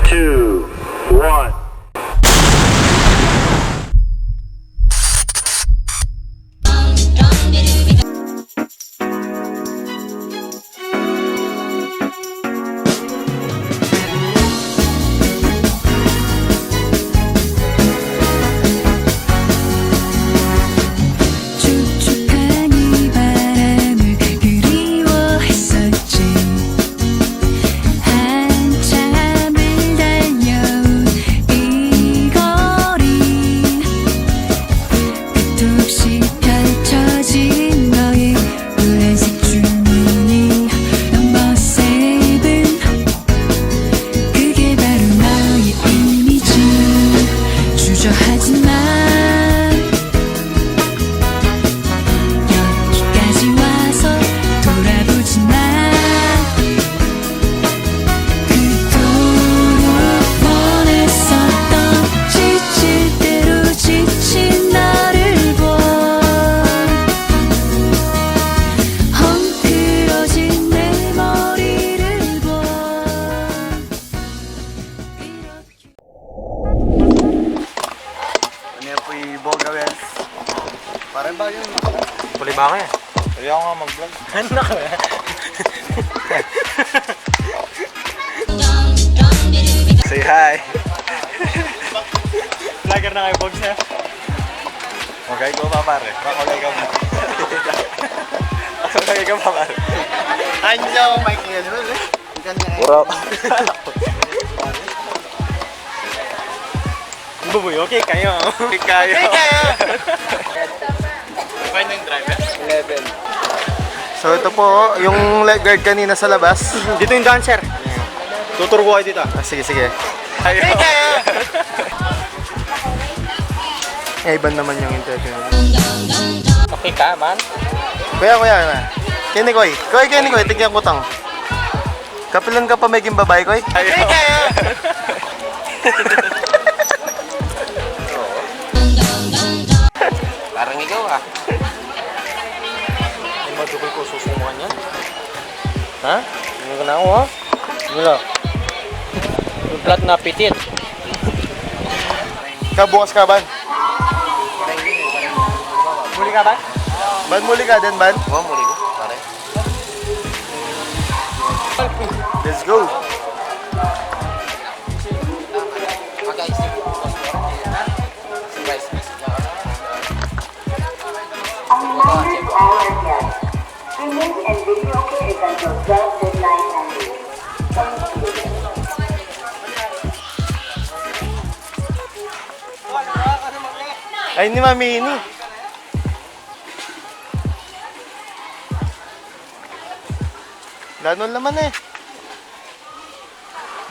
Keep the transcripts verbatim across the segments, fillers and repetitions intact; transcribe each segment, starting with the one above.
Two, one. 촉촉한 이 바람을 그리워했었지. 한참을 달려온 이 거리, 끝도 없이 펼쳐진 너의 노란색 주문이 넘버 세븐. 그게 바로 너의 이미지. 주저하지 마. 여기까지 와서 돌아보지 마. 그토록 원했었던, 지칠 대로 지친 너를 본, 헝클어진 내 머리를 본. Ano yan po yung Boga Wells? Parang ba yun? Problema ka eh. Ayaw nga mag-vlog. Ano ka? Say hi. Vlogger na kayo, Bogs, eh. Magay ko pa, pare. Magay ka pa. Magay ka pa, pare. Ay, hindi ako Mike Ian, eh. Bro. Bubuy, okay kayo. Okay kayo. Okay kayo. Find yung driver. Eleven. So, ito po, yung lifeguard kanina sa labas. Dito yung dancer. Tuturo ko kayo dito. Ah, sige, sige. Ayaw. Hey, kayo. Eh, iba naman yung interview. Okay ka, man? Kuya, kuya, kuya. Kenny, koy. Koy, Kenny, koy. Tignan ko tang. Kapilan ka pa maging babae, koy? Ayaw. Parang ikaw, ah. Ay, madugol ko susungan yan. Ha? Hindi ko na ako, ha? Wala. Yung plat na pitit. Ikaw, bukas ka, Ban? Muli ka, Ban? Ban, muli ka din, Ban? Oo, muli ko, pare. Let's go. A reminder to all our guests, filming and videoke is until twelve midnight only. Thank you. Ay, ni Mami ini. Lanol naman eh.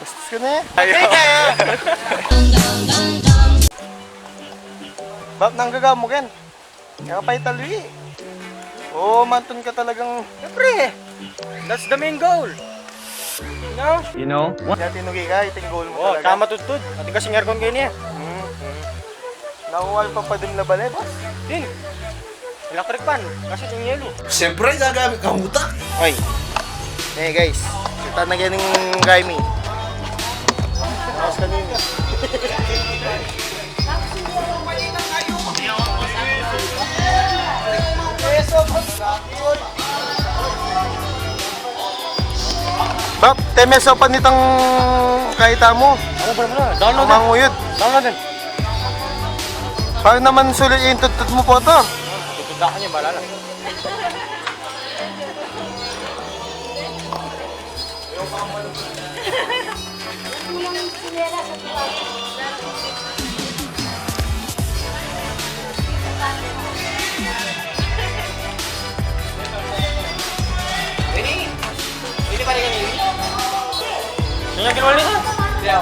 Bastos ka na eh. Ayaw. Bap, nang gagamu ken. Kaya ka pa italwi. Oo, mantun ka talagang. Siyempre, that's the main goal. No? You know? Kaya tinugi ka, ito yung goal mo. Oo, talaga. Tama, tudtud. Ating kasing aircon kayo niya. Hmm, hmm. Nakuha pa pa din labal eh, boss. Din. Electric fan. Kasi yung yelo. Siyempre, gagamit kang utak. Ay. Eh, guys. Kita na ganing kaimi. Tapos kanina. Bap, temeso pa nitang kaita mo. Ano ba naman? Download na. Manguyod. Download din. Paano naman sulit yung tutut mo po to? Tutut na kanya, balala. Ini, ini paling ini. Ini yang keluar ini. Ya.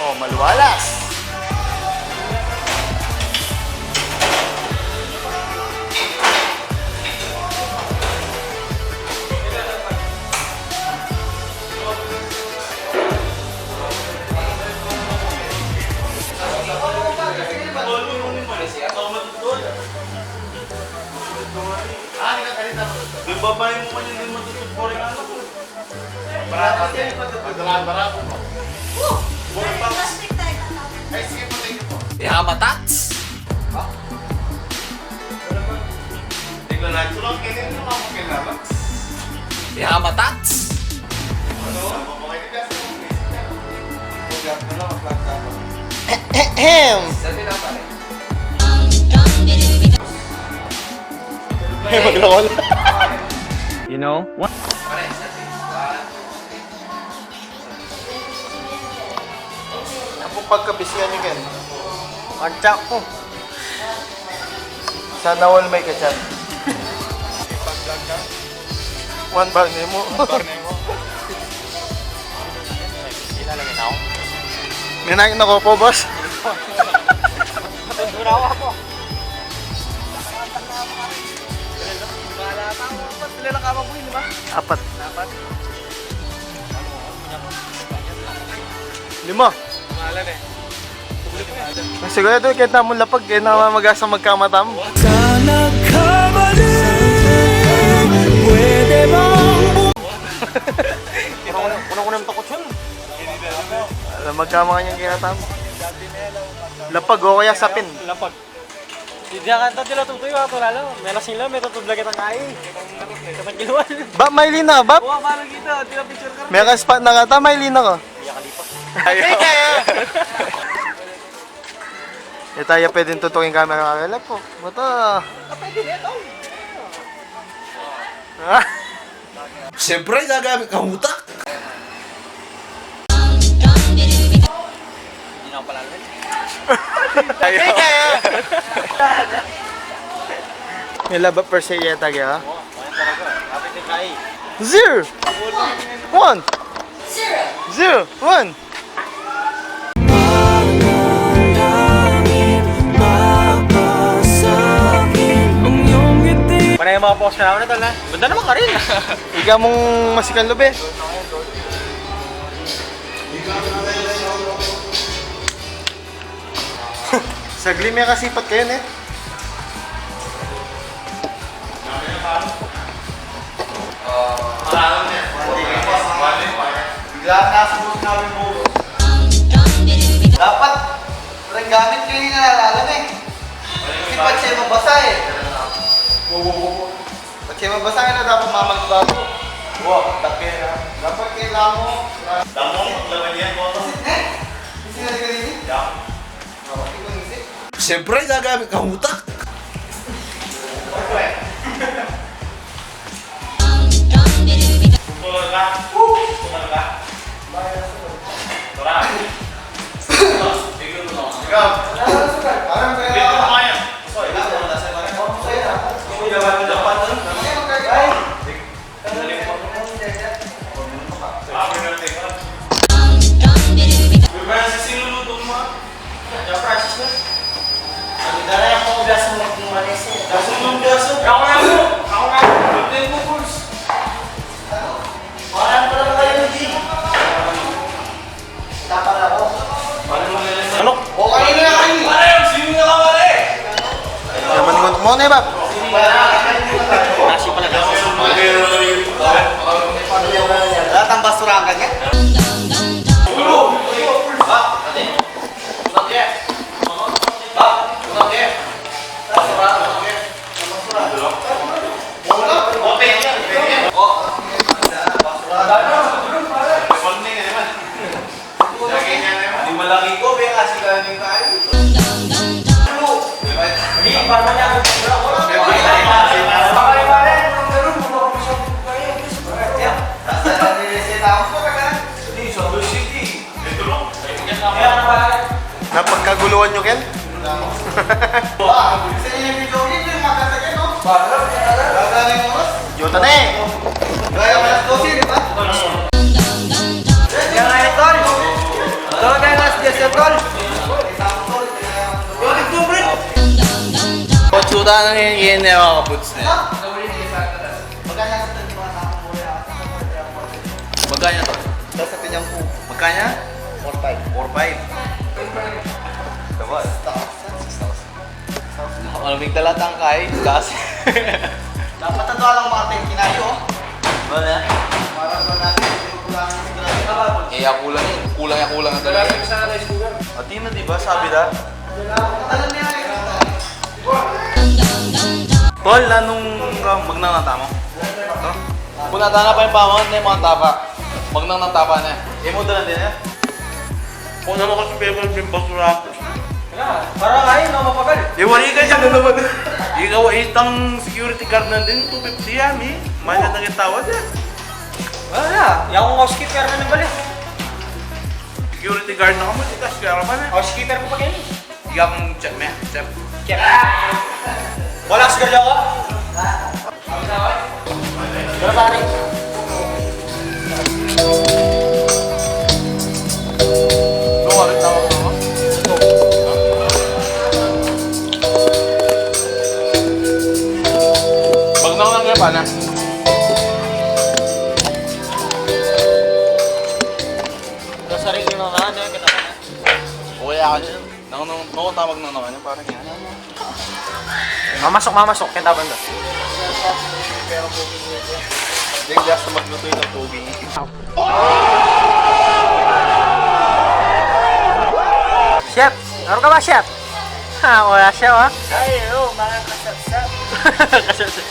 Oh, maluwalas. Yung babae mo man yung di matutupori na. Barato. Barato. Plastic tayo. Ay, sige po, thank you po. Ya, matats. Tingnan natin. Tulong, kaya yung mga kailangan. Ya, matats. Ano? Ahem. Hey, maglakol. You know what? Aku pagkabisihan ni Ken. Ang tiyak ko. Sana all may kachat. One bar nemo. One bar nemo. Sila lagi na ako. May naikin ako po, boss. Matundurawa ako. Sila lang kama po yun, di ba? Apat. Apat. Lima. Pangalan eh. Ang sigurado, kahit na mong lapag, kahit na magasang magkamatam. Sa nagkamali, pwede bang bu- Una ko nang takot yun. Alam, magkamangan yung kinatam. Lapag o kaya sapin. Lapag. Di, di ka, tila tutuyo, ah, tulala. Melas nila, may tutudla kitang kai. Kitang kiluan. Bap, may lina, Bap? Wa, parang kita, tila picture ka. May ka spot na kata, may lina ka. Iya kalipas. Ayaw. E tayo pwedeng tutukin camera, kakilap po. Buta. Pwede na ito. Ha? Siyempre, gagamit kang utak. Hindi na pala. Ayaw. May laba per se yata, ha? Zero. One. Zero. One. Panay yung mga post na naman, tol, ha? Ganda naman ka rin. Ika mong masikan lube. Saglit, may kasipat kayo, ne? Bigla na, sumus namin mo. Dapat, parang gamit kayo yung nalalaman eh. Kasi pag siya mabasa eh. Pag siya mabasa, dapat mamagbago. Wow, takera. Dapat kailangan mo. Damo, laman yan, boto. Kasi, eh? Kasi nalagay yun? Damo. Siyempre, gagamit kang utak. Uy, Francis, sinulutong mo, ah. Ya, Francis na. Ang dala yung pang biasa mo kung manis, eh. Dasun yung biasa. Ako nga po. Ako nga po. Yung ten mo, Bulls. Ano? Parang pala kayo, hindi. Tapang ako. Ano? O, kanina na kayo. Pare, sino na ka, pare? Yaman mo, mo na, Bab. Nasi pala, nasi. Lahat ng basurahan kanya? Di malaki ko, be, kasi ka rin tayo. Di ba? Di, paano niya? Di, sa Cebu City. Ito, no? Napagkaguluhan nyo, Ken? Wah, gusto niyo yung video game, yung makasakit, no? Wala, wala. Wala na yung oras. Yuta na eh. Kaya alas dose, di ba? Kaya nga, tol. Tol, kaya alas diyes, tol. Kotsuda na yun, yun, ewan ko, boots na yun. Magkano to? Sa pinyang po. Magkano? Four five. Four five. Diba? Six thousand, six thousand. Malumig tala tang kain, kasi. Dapat ito alang mga tangki na yun. Wala. Para ba natin, hindi ko kulangan ng sigurado. Eh, ya kulang yun. Kulang, ya kulang na talaga. Kulang yung sa rice cooker. Pati na, di ba? Sabi na. Alam niya, eh. Tol, nanung magnang na tamu? No? Punata na pa yung pamangan na yung mga tapa. Magnang ng tapa na. Eh, mo dalan din, eh. Kung naman kasi pwede yung basura. Para kain, no, mapagal. Eh, wari ka dyan na naman. Ikaw, itang security guard na din, two fifty yan, eh. Mahal na naging tawad, eh. Wala na. Yung housekeeper na nabalik. Security guard na kamo, di ka, sila ka pa na. Housekeeper mo pa kayo, eh. Ikaw ang chef, me. Chef. Chef. Wala sa ganda ko. Pero pare. Pag nang lang kaya pa na. Sa sarili mo nga, ano, kita ka na. Okay, akin yun. Nang, nang, nang tawag na naman yun, parang yan. Mamasok, mamasok. Kaya taban doon. Hindi, hindi ako magluto yung pogi. Chef! Naru ka ba, chef? Ha, wala siya, oh. Ay, oo, mga kasapsap. Kasapsap.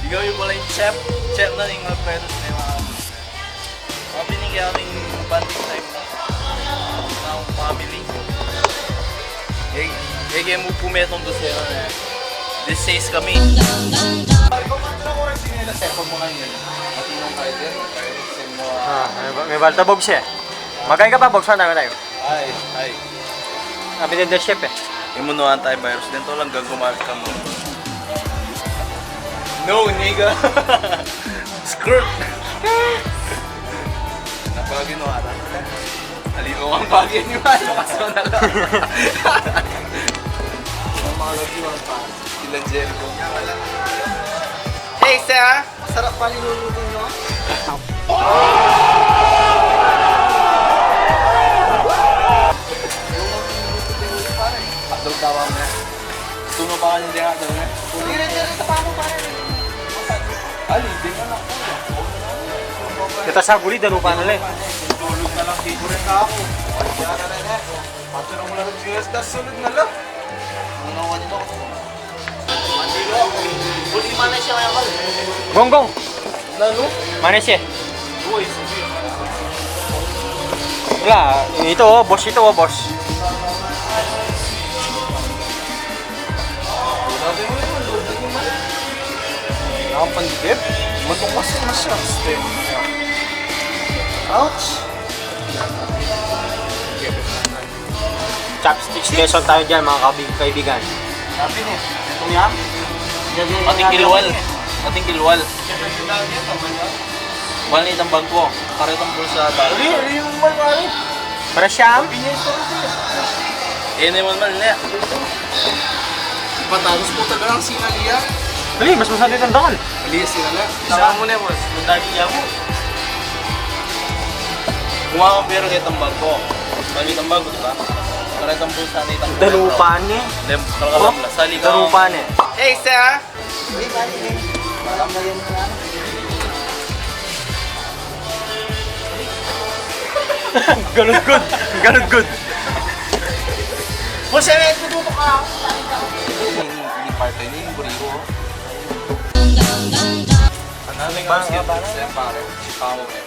Ikaw yung pala yung chef, chef na yung Alfredo sa mga. Kami ni kaya kaming bonding time na ng family. Eh, eh, kaya mo pumetong doon sa'yo na. This says kami. Pare ko, kanto na ko rin sinila, sir, pag mga yun. Matinong kayo dyan, kayo rin sa mga Ah, may, may balta bob siya. Magkain ka pa, bob? Saan tayo tayo? Ay, ay. Sabi din the chef eh. Yung muna antivirus din to, hanggang gumamit ka mo. No, nigga. Skirt. Napagin mo ata. Halino ang bagay ni Juan. Kaso na lang. Ang mga lagi, Juan, pa. Sila Jericho. Hey, sir! Masarap ba niluluto nyo? Hotdog tawag niya. Tuno pa kanina yung hotdog niya. Hindi na dyan sa pamo, pare. Ali, di na lang. Kita sa guli, daru pa na le. Tulog na lang, siguro na ako. Kaya na lang, eh. Patunong mo lang, G S, tas sunod na lang. Ano naman ito? Gonggong. Nanu? Manis eh. Wala, ito oh, boss, ito oh, boss. Nakapanggip? Matukas na siya. Ouch! Chopsticks lesson tayo dyan, mga kabig-, kaibigan. Sabi niya, ito yan. Pating kilwal. Pating kilwal. Wala na itang bag ko. Karetang bulsa. Ano yun? Ano yung mal, pare? Para siyam? Pinya ito, ito. Eh, naman mal na. Patagos po taga ang sinaliya. Ali, mas masakit ang dangal. Ali, sila na. Sama mo na, boss. Ang dami niya mo. Kuha ko pero kaya tambag ko. Kami tambag ko, di ba? Para itang bulsa na itang dalupan eh. Lem, talaga. Oh, lang. Sali ka. Dalupan eh. Hey, sir! Alam na yun na. Galod good. Galod good. Boss, eh, tututok ka. Ini, ini parte ini, yung buriho. Ano, may mga pare. Pare, si Pamo, eh.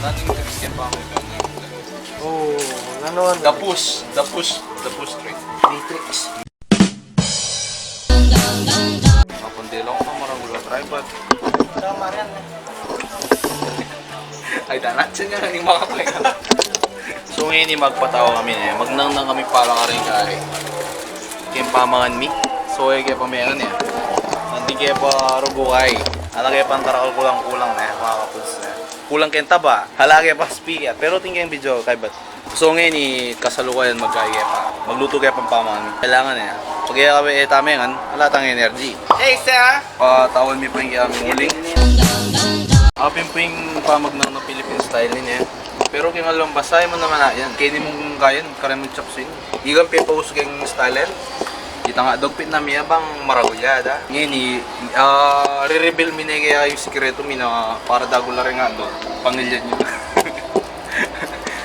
Nanu yung Christian pa ako ito? Oh, ano, ano? The push, the push, the push trick. Matrix. Mapundi lang ako, marang ulo, tripod. Tama rin, eh. Ay, danat siya niya, hindi makapay. So, ngayon, eh, magpatao kami, eh. Magnangnang kami para karing kari. Kaya pamangan mi. So, eh, kaya pamengan, eh. Nanti kaya pa rugukay. Ala kaya pang karakal kulang-kulang, eh, mga kapuds, eh. Kulang keng taba. Hala kaya pa speaker. Pero tingin keng video, kaibat. So, ngayon, i kasalukuyan magkaya pa. Magluto kaya pang pamangan. Kailangan, eh. Pag kaya kami, eh, tamengan, ala tang energy. Hey, sir! Patawan mi pa yung kaya aming uling. Apin pu ing pamagna na Philippine style ini, e. Pero keng alambas, e mu naman na yan. Keni mung kayan, karemong chop suey. Igan pepauso keng style yan. Ita nga, dagpit na mi ya bang maragul ya da. Ngeni, ah, re-reveal mi ne kaya ing sikretu mi na para dagul la rin nga, no? Pangilyan yu.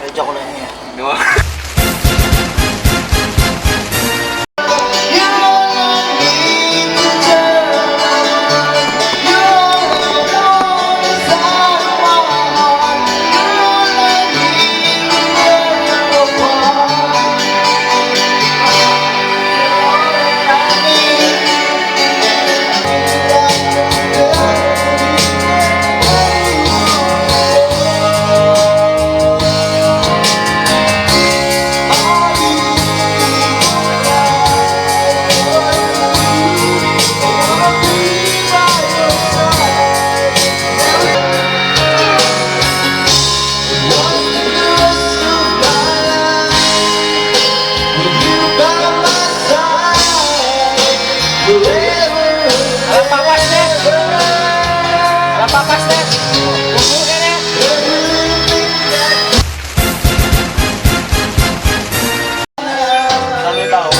Ay, joke lang yan. Di ba? Ala papas ne. Ala papas ne. Bubu ne ne. Salita o.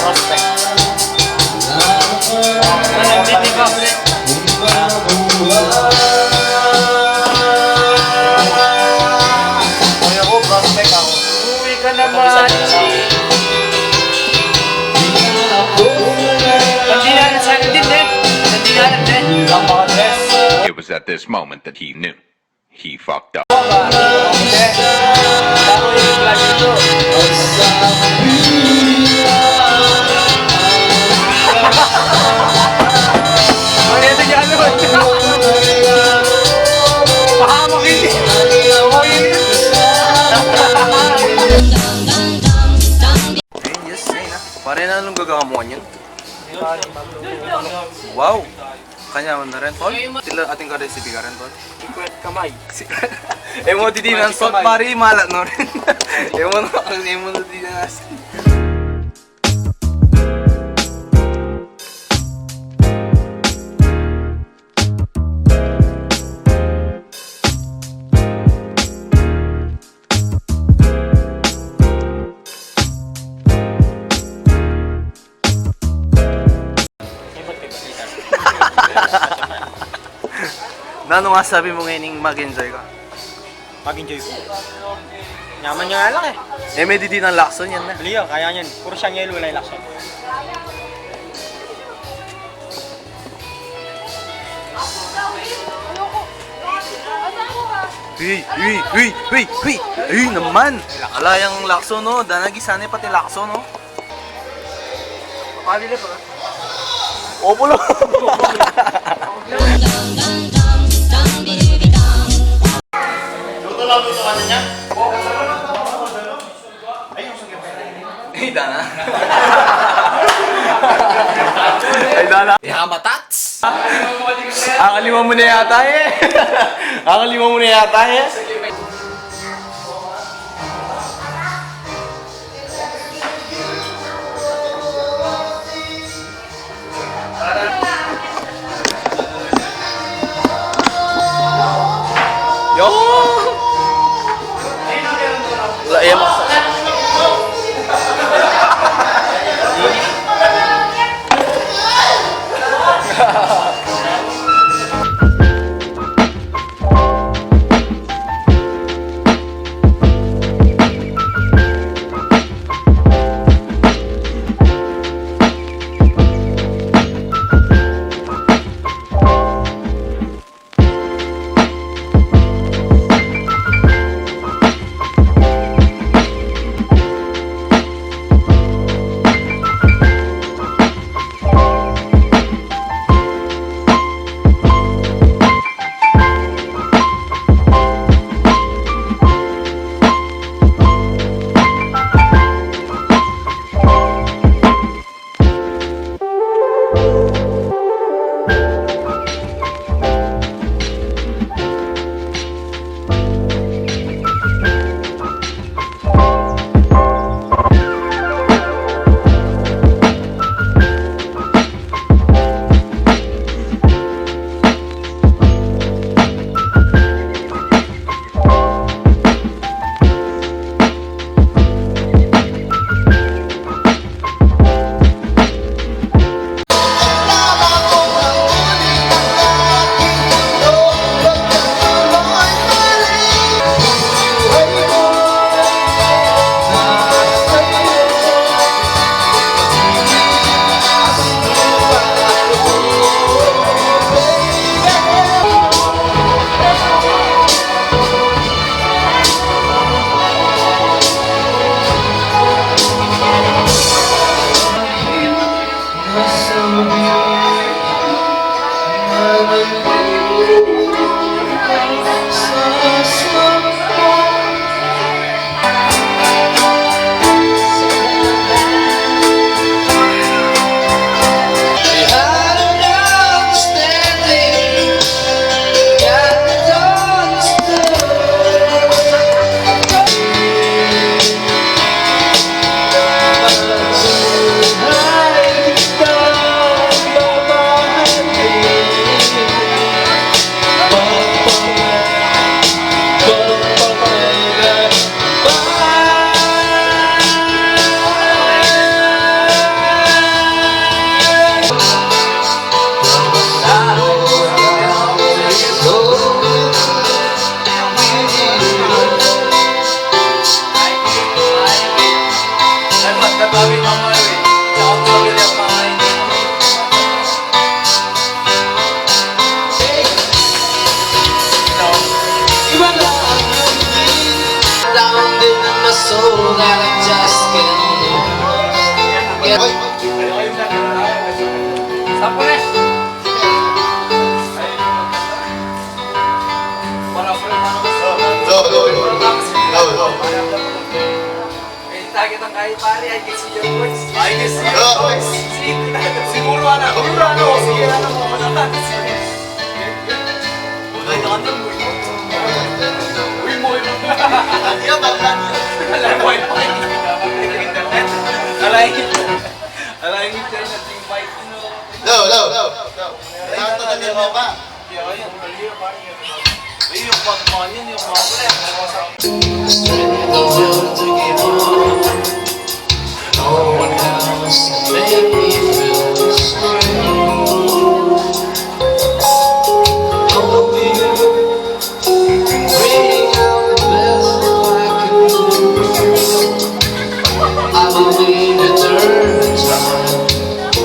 Prospect. Prospect. Ay, ako, prospect ako. Uwi ka naman. Tandaan sa akin din, eh. Tandaan, eh. It was at this moment that he knew. He fucked up. Pahamak ini. Ayun, yes, ayun na. Pare, nanung gagawa mu kanyan? Wow! Kanyaman na rin, tol. Tila atin ka recipe ka rin, tol. Secret kamay. Secret. E mu didinan salt, pare, malat na rin. E mu na, e mu na didinan asin. Nanu masabi mu ngening mag-enjoy ka? Mag-enjoy ku. Nyaman ya nga lang, e. E me didinan lakson yan, e. Beli ya, kaya niyan. Puru siyang yelo, ala lakson. Uy, uy, uy, uy, uy. Uy naman. Ala yang lakson, no? Dana gisa ne pati lakson, no? Pabili pa. Opo, lo. Luto lang, luto ka na niya. Ay, dana. Ay, dana. Ya, matats. Ang lima mu na yata, e. Ang lima mu na yata, e. Yo! La, e, mas- Stop ko na. Go, go, go. Go, go. Eh, target ang kayo, pare. I can see your voice. I can see your voice. Siguro, ano, siguro, ano, sige, ano mo, ano, sige. Wala na kami, uy. Uy, mo yun. Hindi, bakla niya. Wala, wifi. Alay. Alay, internet, invite, no. Hello, hello, hello. Hello. Hello, hello. Strength of will to give up. No one else can make me feel this way. Only you can bring out the best that I can do. I believe it turns out.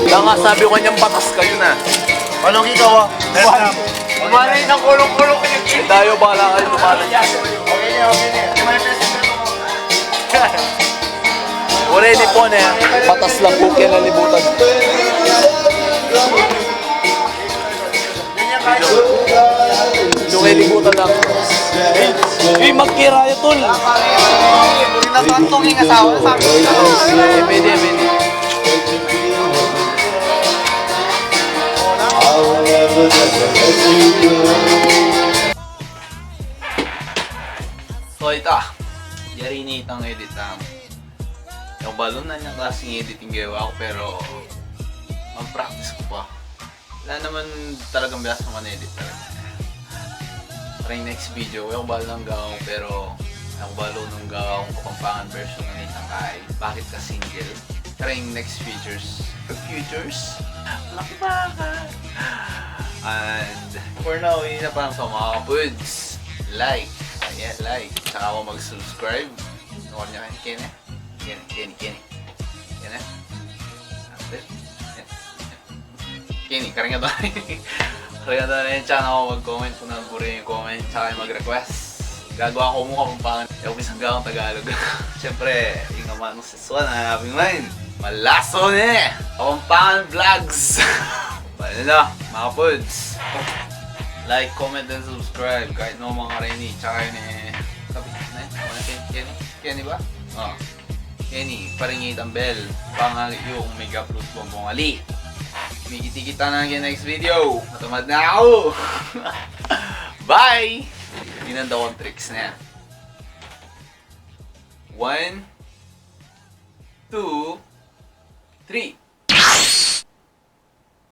Kaya nga sabi ko kanya, batas kayo na. Anong ikaw, ah? Malay ng kulong-kulong. Eh, tayo, bahala kayo, bahala. Okay na, okay na. Wala, hindi po na yan. Batas lang po, kaya nalibutan. Yung nalibutan lang. Eh, eh, magkira yun, tol. Pinatantong yung asawa, sabi ko. Eh, pwede, pwede. So, ita, yari na itang edit ang. Yung balon na niyang klaseng editing gawa ko, pero mag-practice ko pa. Wala naman talagang biasa man edit talaga. Para yung next video, yung balo ng gawa ko, pero yung balo ng gawa kong Kapampangan version ng isang kain. Bakit ka single? Para yung next features. Features? Lakbakan! And for now, yun na pa lang sa mga kapuds. Like. Ayan, like. Tsaka ako mag-subscribe. Ano niya kayo? Kene? Kene, kene, kene. Kene? Ate? Yan. Kini, karinga to. Karinga to na yun, tsaka ako mag-comment kung ano puri yung comment, tsaka yung mag-request. Gagawa ko muna Kapampangan. Yung isang gawang Tagalog. Siyempre, yung naman ng siswa na hanapin mo yun. Malaso na eh! Kapampangan Vlogs! Paano na, mga puds? Like, comment, and subscribe. Kahit no mga reni, tsaka yun eh. Sabi, ne? Ano, Kenny? Kenny? Kenny ba? Oh. Kenny, paringit ang bell. Pangalit yung may upload bumbong ali. May kitikita na ang next video. Matamad na ako. Bye! Tinanda ko ang tricks na yan. One, two, three.